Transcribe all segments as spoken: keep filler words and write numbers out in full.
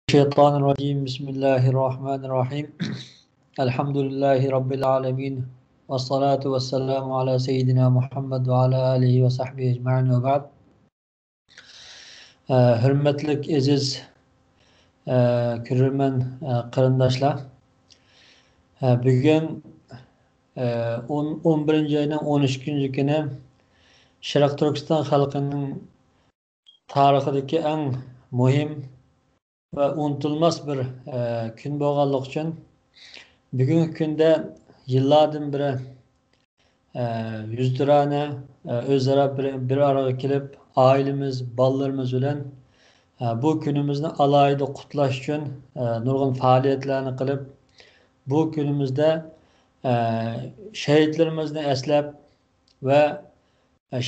الشيطان الرجيم. بسم الله الرحمن الرحيم. الحمد لله رب العالمين. والصلاة والسلام على سيدنا محمد وعلى آله وصحبه أجمعين وبعد. ھۆرمەتلىك ئەزىز كۆرۈرمەن قېرىنداشلار، بۈگۈن ئون بىرىنچى ئاينىڭ ئون ئىككىنچى كۈنى شەرقىي تۈركىستان خەلقىنىڭ تارىخىدىكى ئەڭ مۇھىم ۋە ئۇنتۇلماس بىر، ئە، كۈن بولغانلىقى ئۈچۈن، بۈگۈنكى كۈندە يىللاردىن بېرى، ئە، يۈزتۇرانە، ئە، ئۆزئارا بىر، بىر ئارىغا كېلىپ، ئائىلىمىز، بالىلىرىمىز بىلەن، ئە، بۇ كۈنىمىزنى ئالاھىدە قۇتلاش ئۈچۈن، ئە، نۇرغۇن پائالىيەتلەرنى قىلىپ، بۇ كۈنىمىزدە، ئە، شېھىتلىرىمىزنى ئەسلەپ ۋە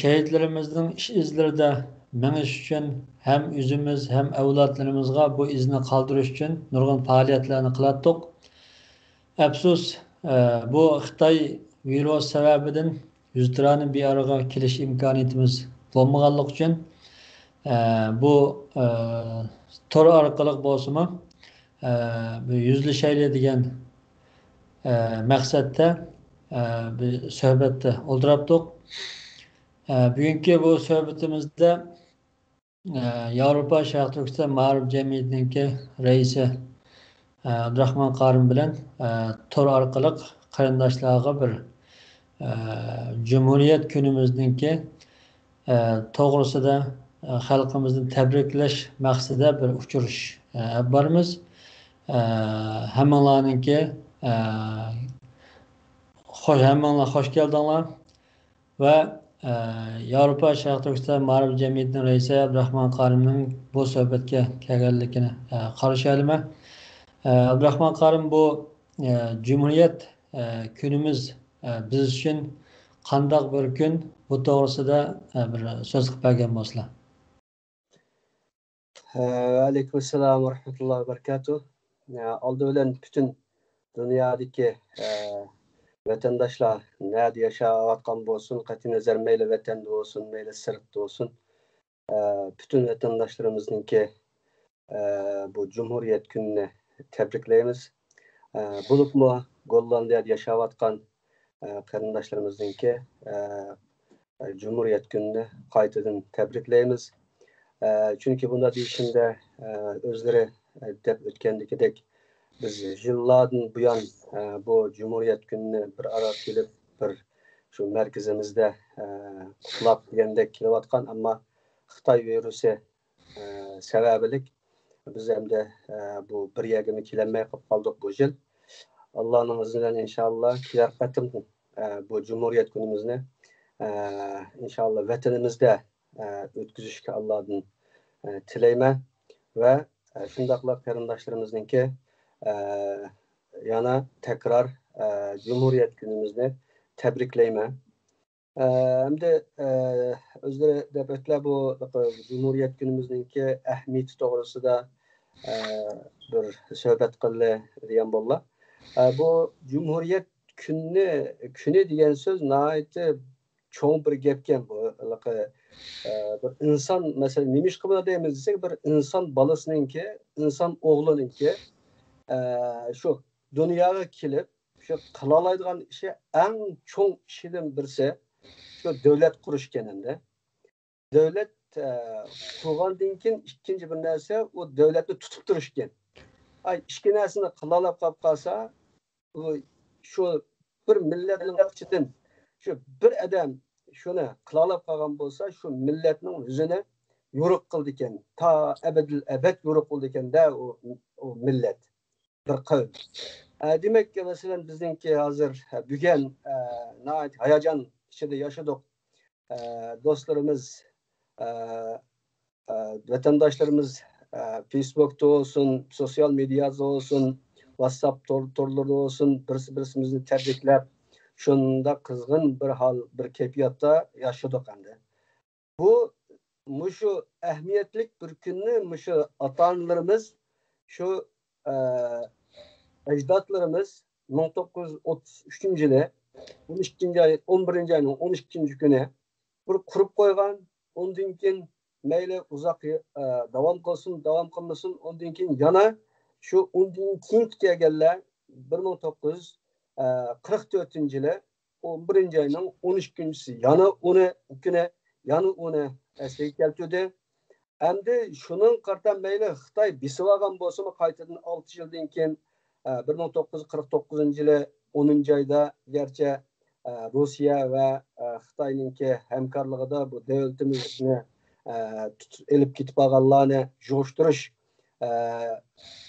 شېھىتلىرىمىزنىڭ ئىش ئىزلىرىدا مېڭىش ئۈچۈن ھەم ئۆزىمىز، ھەم ئەۋلادلىرىمىزغا بۇ ئىزنى قالدۇرۇش ئۈچۈن نۇرغۇن پائالىيەتلەرنى قىلاتتۇق. ئەپسۇس، ئە، بۇ خىتاي ۋىرۇس سەۋەبىدىن يۈزتۇرانە بىر ئارىغا كېلىش ئىمكانىيىتىمىز بولمىغانلىقى ئۈچۈن، ئە، بۇ، ئە، تور ئارقىلىق بولسىمۇ، ئە، بىر يۈزلىشەيلى دېگەن، ئە، مەقسەتتە، ئە، بىر سۆھبەتتە ئولتۇراتتۇق. ئە، بۈگۈنكى بۇ سۆھبىتىمىزدە، ئە، ياۋروپا شەرقىي تۈركىستان مائارىپ جەمئىيىتىنىڭكى رەئىسى، ئە، ئابدۇراخمان قارىم بىلەن، ئە، تور ئارقىلىق قېرىنداشلارغا بىر، ئە، جۇمھۇرىيەت كۈنىمىزنىڭكى، ئە، توغرىسىدا، ئە، خەلقىمىزنى تەبرىكلەش مەقسىتىدە بىر ئۇچرىشىش، ئە، ئېلىپ بارىمىز. ئە، ھەممىڭلارنىڭكى، ئە، خوش، ھەممىڭلار خوش كەلدىڭلار. ۋە، ئە، ياۋروپا شەرقىي تۈركىستان مائارىپ جەمئىيىتىنىڭ رەئىسى ئابدۇراخمان قارىمنىڭ بۇ سۆھبەتكە كەلگەنلىكىنى، ئە، قارشى ئالىمەن. ئە، ئابدۇراخمان قارىم، بۇ، ئە، جۇمھۇرىيەت، ئە، كۈنىمىز، ئە، بىز ئۈچۈن قانداق بىر كۈن؟ بۇ توغرىسىدا، ئە، بىر سۆز قىلىپ بەرگەن بولسىلا. ۋەئەلەيكۇم ئەسسالام ۋە رەھمەتۇللاھى ۋە بەرىكاتۇھ. ئالدى بىلەن پۈتۈن دۇنيادىكى، ئە، ۋەتەنداشلار نەدە ياشاۋاتقان بولسۇن، قەتئىينەزەر مەيلى ۋەتەندە بولسۇن، مەيلى سىرتتا بولسۇن، ئە، پۈتۈن ۋەتەنداشلىرىمىزنىڭكى، ئە، بۇ جۇمھۇرىيەت كۈنىنى تەبرىكلەيمىز. ئە، بولۇپمۇ گوللاندىيەدە ياشاۋاتقان، ئە، قېرىنداشلىرىمىزنىڭكى، ئە، جۇمھۇرىيەت كۈنىنى قايتىدىن تەبرىكلەيمىز. ئە، چۈنكى بۇنداق دېيىشىمدە، ئە، ئۆزلىرى، ئە، دەپ ئۆتكەندىكىدەك، بىز يىللاردىن بۇيان، ئە، بۇ جۇمھۇرىيەت كۈنىنى بىر ئارا كېلىپ، بىر شۇ مەركىزىمىزدە، ئە، قۇتلاپ دېگەندەك كېلىۋاتقان، ئەمما خىتاي ۋىرۇسى، ئە، سەۋەبلىك بىز ئەمدى، ئە، بۇ بىر يەرگىمۇ كېلەلمەي قېلىپ قالدۇق بۇ يىل. ئاللانىڭ ئىزنى بىلەن ئىنشاللا كېلەر قېتىم، ئە، بۇ جۇمھۇرىيەت كۈنىمىزنى، ئە، ئىنشاللا ۋەتىنىمىزدە، ئە، ئۆتكۈزۈشكە ئاللادىن، ئە، تىلەيمەن ۋە، ئە، شۇنداقلا قېرىنداشلىرىمىزنىڭكى، ئە، يەنە تەكرار، ئە، جۇمھۇرىيەت كۈنىمىزنى تەبرىكلەيمەن. ئە، ئەمدى، ئە، ئۆزلىرى دەپ ئۆتتىلەر بۇ جۇمھۇرىيەت كۈنىمىزنىڭكى ئەھمىيىتى توغرىسىدا، ئە، بىر سۆھبەت قىلدى دېگەن بوللا. ئە، بۇ جۇمھۇرىيەت كۈنى، كۈنى دېگەن سۆز ناھايىتى چوڭ بىر گەپكەن بۇ. ھېلىقى، ئە، بىر ئىنسان، مەسىلەن، نېمىشقا بۇنداق دەيمىز دېسەك، بىر ئىنسان بالىسىنىڭكى، ئىنسان ئوغلىنىڭكى، ئە، شۇ دۇنياغا كېلىپ، شۇ قىلالايدىغان ئىشى، ئەڭ چوڭ ئىشىدىن بىرسى شۇ دۆلەت قۇرۇش ئىكەن ئەمدى. دۆلەت، ئە، قۇرغاندىن كېيىن ئىككىنچى بىر نەرسە، ئۇ دۆلەتنى تۇتۇپ تۇرۇش ئىكەن. ئاي، ئىككى نەرسىنى قىلالاپ قاپ قالسا، ئۇ شۇ بىر مىللەتنىڭ ئىچىدىن شۇ بىر ئادەم شۇنى قىلالاپ قالغان بولسا، شۇ مىللەتنىڭ يۈزىنى يورۇق قىلىدىكەن. تا ئەبەدىل ئەبەد يورۇق قىلىدىكەن-دە ئۇ، ئۇ مىللەت. بىر قەۋم. ئە، دېمەك، مەسىلەن، بىزنىڭكى ھازىر، ئە، بۈگۈن، ئە، ناھايىتى ھاياجان ئىچىدە ياشىدۇق. ئە، دوستلىرىمىز، ئە، ئە، ۋەتەنداشلىرىمىز، ئە، فېيسبۇكتا بولسۇن، سوتسىيال مېدىيادا بولسۇن، ۋاتساپ تور-، تورلىرىدا بولسۇن، بىرسى بىرسىمىزنى تەبرىكلەپ، شۇنداق قىزغىن بىر ھال، بىر كەيپىياتتا ياشىدۇق ئەمدى. بۇ، مۇشۇ ئەھمىيەتلىك بىر كۈننى مۇشۇ ئاتا-ئانىلىرىمىز، شۇ، ئە، ئەجدادلىرىمىز مىڭ توققۇز يۈز ئوتتۇز ئۈچىنچى يىلى ئون ئىككىنچى ئاي، ئون بىرىنچى ئاينىڭ ئون ئىككىنچى كۈنى بىر قۇرۇپ قويغان. ئۇندىن كېيىن مەيلى ئۇزاق، ئە، داۋام قىلسۇن، داۋام قىلمىسۇن، ئۇندىن كېيىن يەنە شۇ ئۇندىن كېيىنكى كەلگەنلەر بىر مىڭ توققۇز يۈز قىرىق تۆتىنچى يىلى ئون بىرىنچى ئاينىڭ ئون ئىككىنچىسى يەنە ئۇنى كۈنى يەنە ئۇنى ئەسلىگە كەلتۈردى. ئەمدى شۇنىڭ قارىتا مەيلى خىتاي بېسىۋالغان بولسىمۇ، قايتىدىن ئالتە يىلدىن كېيىن، ئە، بىر مىڭ توققۇز يۈز قىرىق توققۇزىنچى يىلى ئونىنچى ئايدا، گەرچە، ئە، روسىيە ۋە، ئە، خىتاينىڭكى ھەمكارلىقىدا بۇ دۆلىتىمىزنى، ئە، تۇتۇپ ئېلىپ كېتىپ قالغانلارنى يىغىشتۇرۇش، ئە،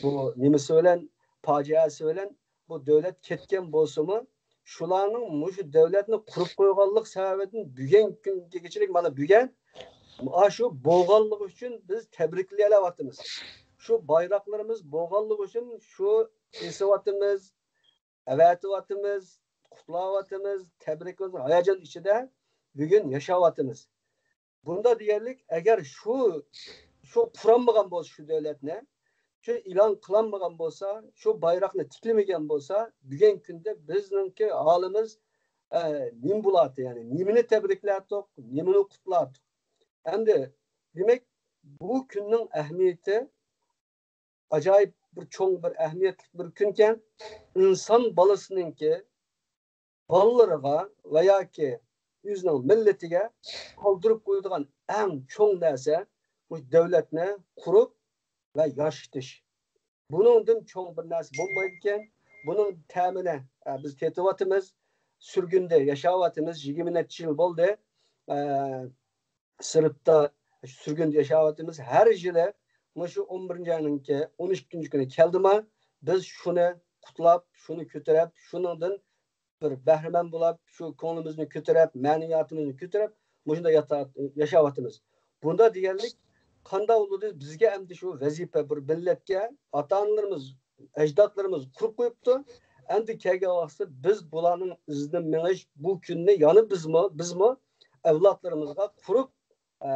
بۇ نېمىسى بىلەن، پاجىئەسى بىلەن بۇ دۆلەت كەتكەن بولسىمۇ، شۇلارنىڭ مۇشۇ دۆلەتنى قۇرۇپ قويغانلىق سەۋەبىدىن بۈگۈنكى كۈنگىچىلىك، مانا بۈگۈن ئاشۇ بولغانلىقى ئۈچۈن بىز تەبرىكلەۋاتىمىز. شۇ بايراقلىرىمىز بولغانلىقى ئۈچۈن شۇ ئېسىۋاتىمىز، ئەۋەتىۋاتىمىز، قۇتلاۋاتىمىز، تەبرىكلەۋاتىمىز، ھاياجان ئىچىدە بۈگۈن ياشاۋاتىمىز. بۇندا دېگەنلىك، ئەگەر شۇ، شۇ قۇرالمىغان بولسا شۇ دۆلەتنى، شۇ ئېلان قىلالمىغان بولسا، شۇ بايراقنى تىكلىمىگەن بولسا، بۈگۈنكى كۈندە بىزنىڭكى ھالىمىز، ئە، نېمە بولاتتى؟ يەنى نېمىنى تەبرىكلەتتۇق، نېمىنى قۇتلاتتۇق؟ ئەمدى، دېمەك، بۇ كۈننىڭ ئەھمىيىتى ئاجايىپ بىر چوڭ، بىر ئەھمىيەتلىك بىر كۈنكەن. ئىنسان بالىسىنىڭكى بالىلىرىغا ۋە ياكى ئۆزىنىڭ مىللىتىگە قالدۇرۇپ قويىدىغان ئەڭ چوڭ نەرسە مۇشۇ دۆلەتنى قۇرۇپ ۋە ياشىتىش. بۇنىڭدىن چوڭ بىر نەرسە بولمايدىكەن. بۇنىڭ تەمىنى، ئە، بىز تېتىۋاتىمىز. سۈرگۈندە ياشاۋاتىمىز. يىگىرمە نەچچە يىل بولدى. ئە، سىرتتا سۈرگۈندە ياشاۋاتىمىز. ھەر يىلى مۇشۇ ئون بىرىنچى ئاينىڭكى ئون ئىككىنچى كۈنى كەلدىما، بىز شۇنى قۇتلاپ، شۇنى كۆتۈرۈپ، شۇنىڭدىن بىر بەھرىمەن بولاپ، شۇ كۆڭلىمىزنى كۆتۈرۈپ، مەنىۋىياتىمىزنى كۆتۈرۈپ، مۇشۇنداق ياتا-، ياشاۋاتىمىز. بۇندا دېگەنلىك، قانداق بولدى؟ بىزگە ئەمدى شۇ ۋەزىپە، بىر مىللەتكە ئاتا-ئانىلىرىمىز، ئەجدادلىرىمىز قۇرۇپ قويۇپتۇ. ئەمدى كەلگەن ۋاقىتتا بىز بۇلارنىڭ ئىزىدىن مېڭىش، بۇ كۈننى يەنە بىزمۇ، بىزمۇ ئەۋلادلىرىمىزغا قۇرۇپ، ئە،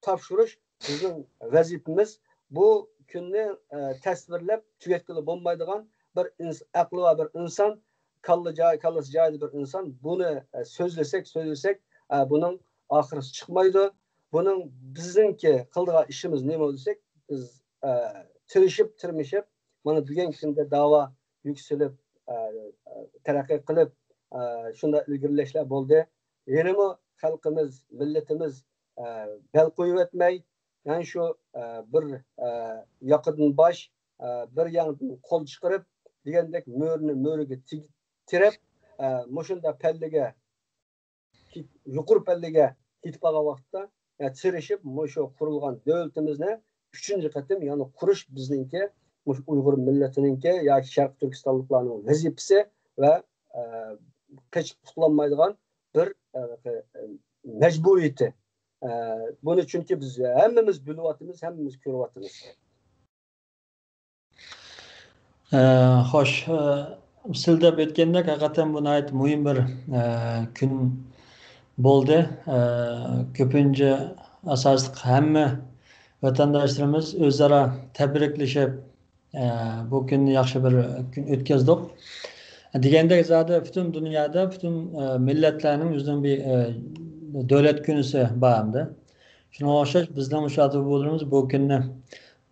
تاپشۇرۇش بىزنىڭ ۋەزىپىمىز. بۇ كۈننى، ئە، تەسۋىرلەپ تۈگەتكىلى بولمايدىغان بىر ئىنس-، ئەقلى بار بىر ئىنسان، كاللا جاي-، كاللىسى جايىدا بىر ئىنسان بۇنى، ئە، سۆزلىسەك، سۆزلىسەك، ئە، بۇنىڭ ئاخىرىسى چىقمايدۇ. بۇنىڭ بىزنىڭكى قىلىدىغان ئىشىمىز نېمە دېسەك، بىز، ئە، تىرىشىپ، تىرمىشىپ، مانا بۈگۈنكى كۈندە داۋا يۈكسىلىپ، ئە، ئە، تەرەققىي قىلىپ، ئە، شۇنداق ئىلگىرىلەشلەر بولدى. يەنىمۇ خەلقىمىز، مىللىتىمىز، ئە، بەل قويۇۋەتمەي، يەنە شۇ، ئە، بىر، ئە، ياقىدىن باش، ئە، بىر ياندىن قول چىقىرىپ دېگەندەك مۆرىنى مۆرىگە تىگ-، تىرەپ، ئە، مۇشۇنداق پەللىگە، يۇقىرى پەللىگە يېتىپ قالغان ۋاقىتتا، ئە، تىرىشىپ مۇشۇ قۇرۇلغان دۆلىتىمىزنى ئۈچىنچى قېتىم يەنە قۇرۇش بىزنىڭكى، مۇشۇ ئۇيغۇر مىللىتىنىڭكى ياكى شەرقىي تۈركىستانلىقلارنىڭ ۋەزىپىسى ۋە، ئە، قېچىپ قۇتۇلالمايدىغان بىر، ئە، مەجبۇرىيىتى. ئە، بۇنى چۈنكى بىز ھەممىمىز بىلىۋاتىمىز، ھەممىمىز كۆرۈۋاتىمىز. ئە، خوش، ئە، سىز دەپ ئۆتكەندەك، ھەقىقەتەن بۇ ناھايىتى مۇھىم بىر، ئە، كۈن بولدى. ئە، كۆپىنچە ئاساسلىق ھەممە ۋەتەنداشلىرىمىز ئۆزئارا تەبرىكلىشىپ، ئە، بۇ كۈننى ياخشى بىر كۈن ئۆتكۈزدۇق. دېگەندەك، زادى پۈتۈن دۇنيادا، پۈتۈن، ئە، مىللەتلەرنىڭ ئۆزىنىڭ بىر، ئە، دۆلەت كۈنىسى بار ئەمدى. شۇنىڭغا ئوخشاش، بىزنىڭ مۇشۇ ئاتا-بوۋىلىرىمىز بۇ كۈننى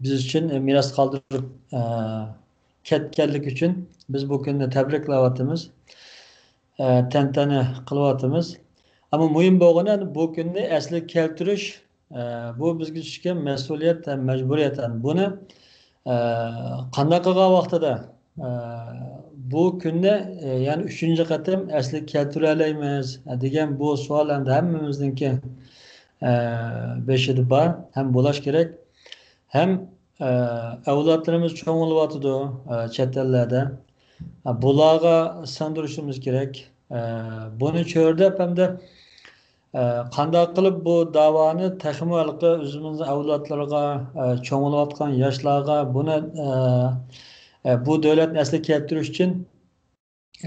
بىز ئۈچۈن، ئە، مىراس قالدۇرۇپ، ئە، كەتكەنلىكى ئۈچۈن بىز بۇ كۈننى تەبرىكلەۋاتىمىز، ئە، تەنتەنە قىلىۋاتىمىز. ئەمما مۇھىم بولغىنى، بۇ كۈننى ئەسلىگە كەلتۈرۈش، ئە، بۇ بىزگە چۈشكەن مەسئۇلىيەت ھەم مەجبۇرىيەت. ھەم بۇنى، ئە، قانداق قىلغان ۋاقتىدا، ئە، بۇ كۈننى، ئە، يەنە ئۈچىنچى قېتىم ئەسلىگە كەلتۈرەلەيمىز، ئە، دېگەن بۇ سوئال ئەمدى ھەممىمىزنىڭكى، ئە، بېشىدا بار ھەم بولاش كېرەك. ھەم، ئە، ئەۋلادلىرىمىز چوڭ بولۇۋاتىدۇ، ئە، چەت ئەللەردە. ئە، بۇلارغا سىڭدۈرۈشىمىز كېرەك. ئە، بۇنى چۆرىدەپ ھەمدە، ئە، قانداق قىلىپ بۇ داۋانى تېخىمۇ ھېلىقى ئۆزىمىزنىڭ ئەۋلادلىرىغا، ئە، چوڭ بولۇۋاتقان ياشلارغا بۇنى، ئە، ئە، بۇ دۆلەتنى ئەسلىگە كەلتۈرۈش ئۈچۈن،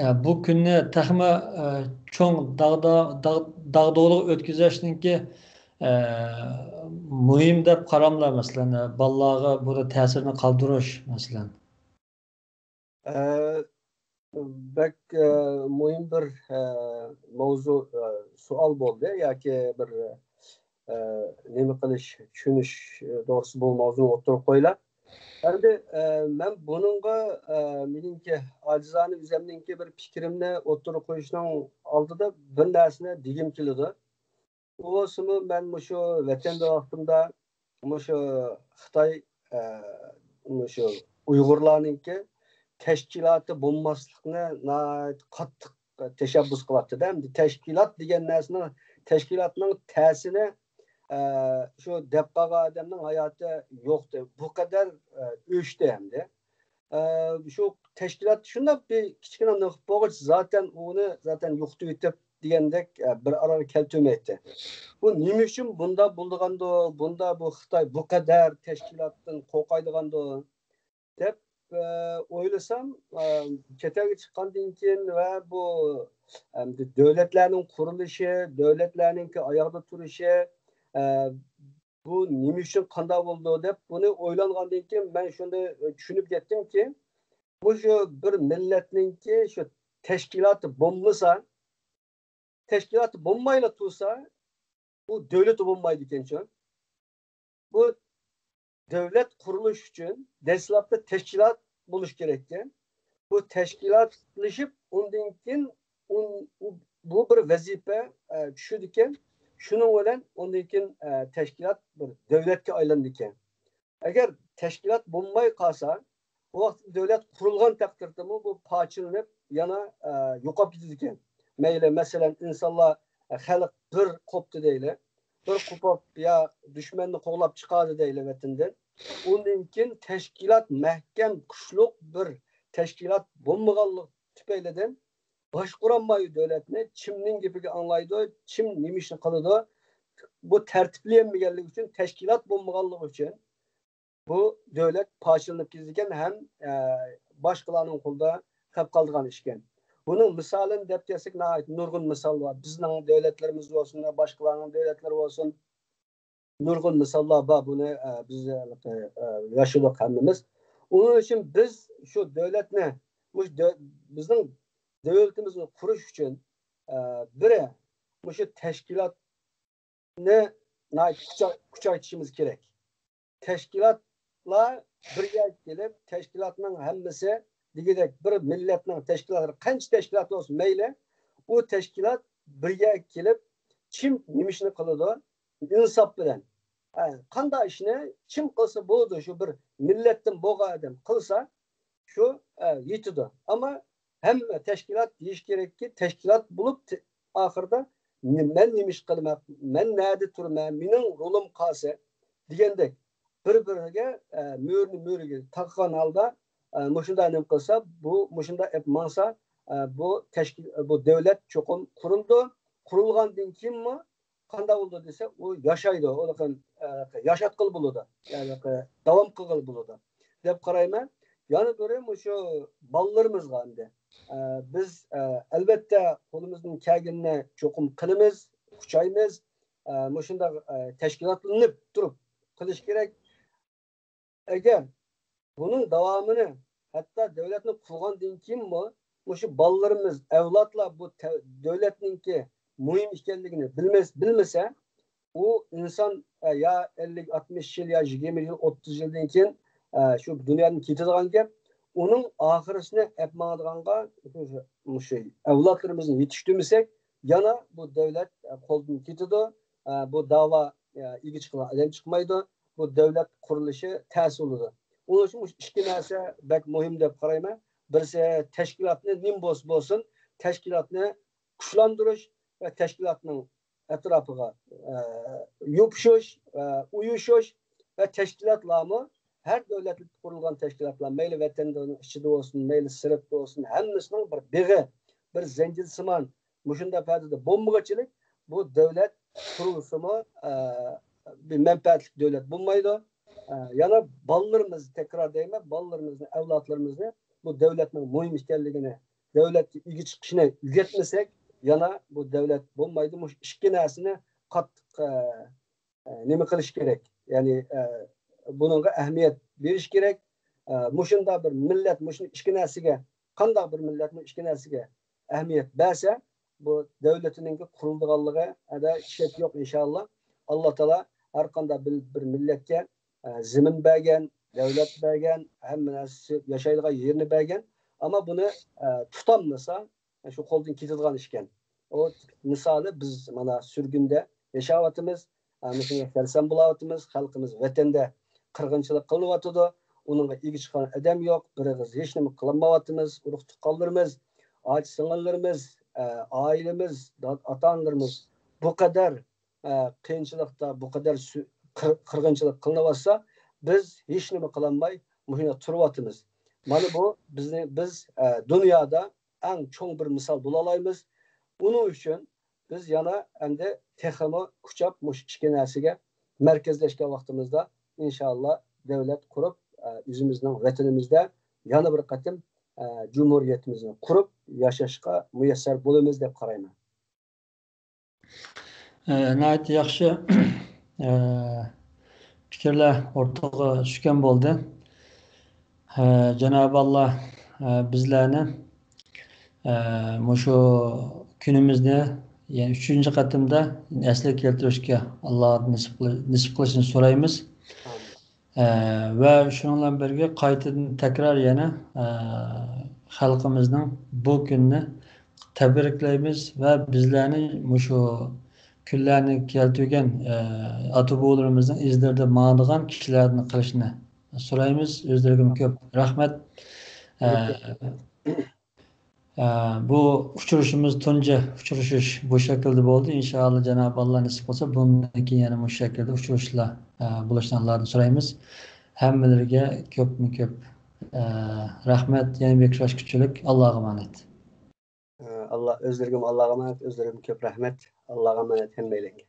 ئە، بۇ كۈننى تېخىمۇ، ئە، چوڭ داغدا-، داغ-، داغدۇغىلىق ئۆتكۈزۈشنىڭكى، ئە، مۇھىم دەپ قاراملا، مەسىلەن، ئە، بالىلارغا بۇنى تەسىرىنى قالدۇرۇش، مەسىلەن. ئە، بەك، ئە، مۇھىم بىر، ئە، ماۋزۇ، ئە، سوئال بولدى ياكى بىر، ئە، ئە، نېمە قىلىش، چۈشىنىش، ئە، توغرىسىدا بۇ ماۋزۇنى ئوتتۇرىغا قويىلا. ئەمدى، ئە، مەن بۇنىڭغا، ئە، مېنىڭكى ئاجىزانە ئۆزۈمنىڭكى بىر پىكرىمنى ئوتتۇرىغا قويۇشنىڭ ئالدىدا بىر نەرسىنى دېگۈم كېلىدۇ. ئۇ بولسىمۇ مەن مۇشۇ ۋەتەندە ۋاقتىمدا مۇشۇ خىتاي، ئە، مۇشۇ ئۇيغۇرلارنىڭكى تەشكىلاتى بولماسلىقنى ناھايىتى قاتتىق تەشەببۇس قىلاتتىدە. ئەمدى تەشكىلات دېگەن نەرسىنىڭ، تەشكىلاتنىڭ تەسىرى، ئە، شۇ دەپ قالغان ئادەمنىڭ ھاياتى يوقتى. بۇ قەدەر، ئە، ئۆچتى ئەمدى. ئە، شۇ تەشكىلات شۇنداق بىر كىچىككىنە نېمە قىلىپ بولغۇچ، زاتەن ئۇنى زاتەن يوقىتىۋېتىپ دېگەندەك، ئە، بىر ئارىغا كەلتۈرمەيتتى. بۇ نېمە ئۈچۈن بۇنداق بولىدىغاندۇ، بۇندا بۇ خىتاي بۇ قەدەر تەشكىلاتتىن قورقايدىغاندۇ دەپ، ئە، ئويلىسام، ئە، چەت ئەلگە چىققاندىن كېيىن ۋە بۇ، ئەمدى دۆلەتلەرنىڭ قۇرۇلۇشى، دۆلەتلەرنىڭكى ئاياغدا تۇرۇشى، ئە، بۇ نېمە ئۈچۈن قانداق بولىدۇ دەپ بۇنى ئويلانغاندىن كېيىن مەن شۇنى چۈشىنىپ كەتتىمكى، مۇشۇ بىر مىللەتنىڭكى شۇ تەشكىلاتى بولمىسا، تەشكىلاتى بولمايلا تۇرسا، بۇ دۆلىتى بولمايدىكەنچۇ. بۇ دۆلەت قۇرۇلۇش ئۈچۈن دەسلەپتە تەشكىلات بولۇش كېرەككەن. بۇ تەشكىلاتلىشىپ، ئۇندىن كېيىن ئۇن-، ئۇ-، بۇ بىر ۋەزىپە، ئە، چۈشىدىكەن. شۇنىڭ بىلەن ئۇندىن كېيىن، ئە، تەشكىلات بىر دۆلەتكە ئايلىنىدىكەن. ئەگەر تەشكىلات بولماي قالسا، بۇ ۋاقىتتا دۆلەت قۇرۇلغان تەقدىردىمۇ بۇ پارچىلىنىپ، يەنە، ئە، يوقاپ كېتىدىكەن. مەيلى، مەسىلەن، ئىنسانلار، ئە، خەلق بىر قوپتى دەيلى. بىر قوپۇپ يا دۈشمەننى قوغلاپ چىقاردى دەيلى ۋەتەندىن. ئۇندىن كېيىن تەشكىلات مەھكەم، كۈچلۈك بىر تەشكىلات بولمىغانلىق تۈپەيلىدىن باشقۇرالمايدۇ دۆلەتنى. كىمنىڭ گېپىگە ئاڭلايدۇ، كىم نېمە ئىشنى قىلىدۇ، بۇ تەرتىپلىيەلمىگەنلىكى ئۈچۈن، تەشكىلات بولمىغانلىقى ئۈچۈن بۇ دۆلەت پارچىلىنىپ كېتىدىكەن ھەم، ئە، باشقىلارنىڭ قولىدا قېلىپ قالىدىغان ئىشكەن. بۇنىڭ مىسالىنى دەپ كەلسەك، ناھايىتى نۇرغۇن مىسال بار. بىزنىڭ دۆلەتلىرىمىز بولسۇن، باشقىلارنىڭ دۆلەتلىرى بولسۇن، نۇرغۇن مىساللار بار. بۇنى، ئە، بىز، ئە، ياشىدۇق ھەممىمىز. ئۇنىڭ ئۈچۈن بىز شۇ دۆلەتنى، مۇشۇ دۆ-، بىزنىڭ دۆلىتىمىزنى قۇرۇش ئۈچۈن، ئە، بىرى، مۇشۇ تەشكىلات نى ناھايىتى كۈچەي-، كۈچەيتىشىمىز كېرەك. تەشكىلاتلار بىر يەرگە كېلىپ، تەشكىلاتنىڭ ھەممىسى دېگۈدەك بىر مىللەتنىڭ تەشكىلاتلىرى قانچە تەشكىلات بولسۇن مەيلى، ئۇ تەشكىلات بىر يەرگە كېلىپ، كىم نېمە ئىشنى قىلىدۇ، ئىنساپ بىلەن، ھە، قانداق ئىشنى كىم قىلسا بولىدۇ، شۇ بىر مىللەتتىن بولغان ئادەم قىلسا، شۇ، ئە، يېتىدۇ. ئەمما ھەممە تەشكىلات دېيىش كېرەككى، تەشكىلات بولۇپ تە-، ئاخىرىدا نې-، مەن نېمە ئىش قىلىمەن، مەن نەدە تۇرىمەن، مېنىڭ رولۇم قايسى دېگەندەك بىر-بىرىگە، ئە، مۈرىنى مۈرىگە تاقىغان ھالدا، ئە، مۇشۇنداق نېمە قىلسا، بۇ مۇشۇنداق ئېپ ماڭسا، ئە، بۇ تەشكىل، بۇ دۆلەت چوقۇم قۇرۇلىدۇ. قۇرۇلغاندىن كېيىنمۇ قانداق بولىدۇ دېسە، ئۇ ياشايدۇ، ئۇنى، ئە، ياشاتقىلى بولىدۇ، يەنى داۋام قىلغىلى بولىدۇ دەپ قارايمەن. يەنە بىرى مۇشۇ بالىلىرىمىزغا ئەمدى، ئە، بىز، ئە، ئەلۋەتتە قولىمىزدىن كەلگىنىنى چوقۇم قىلىمىز، قۇچايمىز، ئە، مۇشۇنداق، ئە، تەشكىلاتلىنىپ تۇرۇپ قىلىش كېرەك. ئەگەر بۇنىڭ داۋامىنى ھەتتا دۆلەتنى قۇرغاندىن كېيىنمۇ مۇشۇ بالىلىرىمىز، ئەۋلادلار بۇ تە-، دۆلەتنىڭكى مۇھىم ئىكەنلىكىنى بىلمەس-، بىلمىسە، ئۇ ئىنسان، ئە، يا ئەللىك، ئاتمىش يىل، يا يىگىرمە يىل، ئوتتۇز يىلدىن كېيىن، ئە، شۇ دۇنيادىن كېتىدىغان گەپ. ئۇنىڭ ئاخىرىسىنى ئەپ ماڭىدىغانغا مۇشۇ ئەۋلادلىرىمىزنى يېتىشتۈرمىسەك، يەنە بۇ دۆلەت، ئە، قولدىن كېتىدۇ. ئە، بۇ داۋا، ئە، ئىگە چىقىدىغان ئادەم چىقمايدۇ. بۇ دۆلەت قۇرۇلۇشى تەس بولىدۇ. ئۇنىڭ ئۈچۈن مۇشۇ ئىككى نەرسە بەك مۇھىم دەپ قارايمەن. بىرسى تەشكىلاتنى نېمە بولسا بولسۇن، تەشكىلاتنى كۈچلەندۈرۈش ۋە تەشكىلاتنىڭ ئەتراپىغا، ئە، يوپۇشۇش، ئە، ئۇيۇشۇش ۋە تەشكىلاتلارمۇ ھەر دۆلەتلىك قۇرۇلغان تەشكىلاتلار، مەيلى ۋەتەندە ئۇنىڭ ئىچىدە بولسۇن، مەيلى سىرتتا بولسۇن، ھەممىسىنىڭ بىر بېغى، بىر زەنجىرسىمان مۇشۇنداق پەدىدە بولمىغۇچىلىك بۇ دۆلەت قۇرۇلسىمۇ، ئە، بىر مەنپەئەتلىك دۆلەت بولمايدۇ. ئە، يەنە بالىلىرىمىز، تەكرار دەيمەن، بالىلىرىمىزنى، ئەۋلادلىرىمىزنى بۇ دۆلەتنىڭ مۇھىم ئىكەنلىكىنى، دۆلەتكە ئىگە چىقىشىنى ئۆگەتمىسەك، يەنە بۇ دۆلەت بولمايدۇ. مۇشۇ ئىككى نەرسىنى قاتتىق، ئە، ئە، نېمە قىلىش كېرەك؟ يەنى، ئە، بۇنىڭغا ئەھمىيەت بېرىش كېرەك. ئە، مۇشۇنداق بىر مىللەت مۇشۇ ئىككى نەرسىگە، قانداق بىر مىللەت مۇشۇ ئىككى نەرسىگە ئەھمىيەت بەرسە، بۇ دۆلىتىنىڭكى قۇرۇلىدىغانلىقىدا شەك يوق، ئىنشائاللا. ئاللا تائالا ھەر قانداق بىر، بىر مىللەتكە، ئە، زېمىن بەرگەن، دۆلەت بەرگەن، ھەممە نەرسىسى، ياشايدىغان يېرىنى بەرگەن. ئەمما بۇنى، ئە، تۇتالمىسا، شۇ قولدىن كېتىدىغان ئىشكەن. ئۇ مىسالى بىز مانا سۈرگۈندە ياشاۋاتىمىز، ئە، مۇشۇنى سەرسان بولاۋاتىمىز، خەلقىمىز ۋەتەندە قىرغىنچىلىق قىلىنىۋاتىدۇ، ئۇنىڭغا ئىگە چىققان ئادەم يوق، بىر ئېغىز ھېچ نېمە قىلالمايۋاتىمىز، ئۇرۇق تۇغقانلىرىمىز، ئاچا سىڭىللىرىمىز، ئە، ئائىلىمىز، دا-، ئاتا-ئانىلىرىمىز بۇ قەدەر، ئە، قىيىنچىلىقتا، بۇ قەدەر سۈ-، قىر-، قىرغىنچىلىق قىلىنىۋاتسا، بىز ھېچ نېمە قىلالماي مۇشۇنداق تۇرۇۋاتىمىز. مانا بۇ بىزنى، بىز، ئە، دۇنيادا ئەڭ چوڭ بىر مىسال بولالايمىز. بۇنىڭ ئۈچۈن بىز يەنە ئەمدى تېخىمۇ كۈچەپ مۇشۇ ئىككى نەرسىگە مەركەزلەشكەن ۋاقتىمىزدا، ئىنشائاللا، دۆلەت قۇرۇپ، ئە، ئۆزىمىزنىڭ ۋەتىنىمىزدە يەنە بىر قېتىم، ئە، جۇمھۇرىيىتىمىزنى قۇرۇپ ياشاشقا مۇيەسسەر بولىمىز دەپ قارايمەن. ئە، ناھايىتى ياخشى، ئە، پىكىرلەر ئوتتۇرىغا چۈشكەن بولدى. ئە، جانابى ئاللا، ئە، بىزلەرنى، ئە، مۇشۇ كۈنىمىزنى، يەنى ئۈچىنچى قېتىمدا ئەسلىگە كەلتۈرۈشكە ئاللا نېسىپ قىل-، نېسىپ قىلىشىنى سورايمىز. ئامىن. ئە، ۋە شۇنىڭ بىلەن بىرگە قايتىدىن تەكرار يەنە، ئە، خەلقىمىزنىڭ بۇ كۈنىنى تەبرىكلەيمىز ۋە بىزلەرنى مۇشۇ كۈنلەرنى كەلتۈرگەن، ئە، ئاتا-بوۋىلىرىمىزنىڭ ئىزلىرىدا ماڭىدىغان كىشىلەردىن قىلىشنى سورايمىز. ئۆزلىرىگىمۇ كۆپ رەھمەت. ئە، ئە، بۇ ئۇچرىشىشىمىز تۇنجى ئۇچرىشىش بۇ شەكىلدە بولدى. ئىنشائاللا، جانابى ئاللا نېسىپ قىلسا، بۇندىن كېيىن يەنە مۇشۇ شەكىلدە ئۇچرىشىشلار، ئە، بولۇشنى ئاللادىن سورايمىز. ھەممىلىرىگە كۆپمۇ كۆپ، ئە، رەھمەت. يەنە بىر ئۇچراشقۇچىلىك. ئاللاغا ئامانەت. ئاللا، ئۆزلىرىگىمۇ ئاللاغا ئامانەت، ئۆزلىرىگىمۇ كۆپ رەھمەت. ئاللاغا ئامانەت ھەممەيلەنگە.